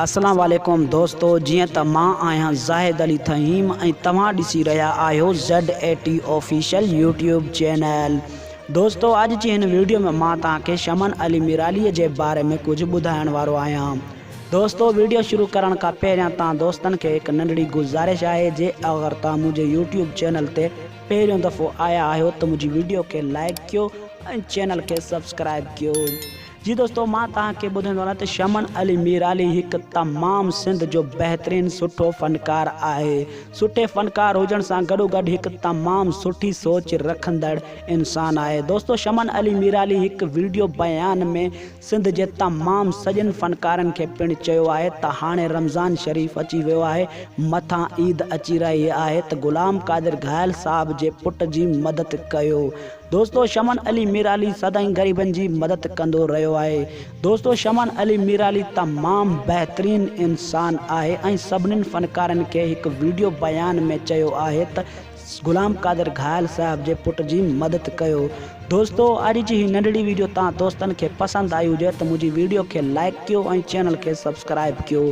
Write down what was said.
اسلام عليڪم دوستو جيئن ته مان آهيان زاهد علي ٿهيم ۽ توهان ڏسي رهيا آهيو Z A T official YouTube channel دوستو اڄ جي هن ويڊيو ۾ مان توهان کي شمن علي ميرالي جي باري ۾ ڪجهه ٻڌائڻ وارو آهيان دوستو ويڊيو شروع ڪرڻ کان پهريان توهان دوستن کي هڪ ننڍڙي گذارش آهي جي اگر توهان منهنجي يوٽيوب چينل تي پهريون دفعو آيا آهيو ته منهنجي ويڊيو کي لائيڪ ڪيو ۽ چينل کي سبسڪرائيب ڪيو. جي دوستو مان توهان کي ٻڌائيندو هلان ته شمن علي ميرالي هڪ تمام سنڌ جو بهترين سٺو فنڪار آهي سٺي فنڪار هجڻ سان گڏو گڏ هڪ تمام سٺي سوچ رکندڙ انسان آهي دوستو شمن علي ميرالي هڪ ويڊيو بيان ۾ سنڌ جي تمام سڄن فنڪارن کي پڻ چيو آهي ته هاڻي رمضان شريف اچي ويو آهي مٿان عيد اچي رهي آهي ته غلام قادر گهايل صاحب جي پٽ جي مدد ڪيو دوستو شمن علي ميرالي سدائين غريبن جي مدد ڪندو رهيو آهي دوستو شمن علي ميرالي تمام بهترين انسان آهي ۽ سڀنين فنڪارن کي هڪ ويڊيو بيان ۾ چيو آهي ته غلام قادر گهايل صاحب جي پٽ جي مدد ڪيو دوستو اڄ جي هي ننڍڙي ويڊيو توهان دوستن کي پسند آئي هجي ته منهنجي ويڊيو کي لائيڪ ڪيو ۽ چينل کي سبسڪرائيب ڪيو.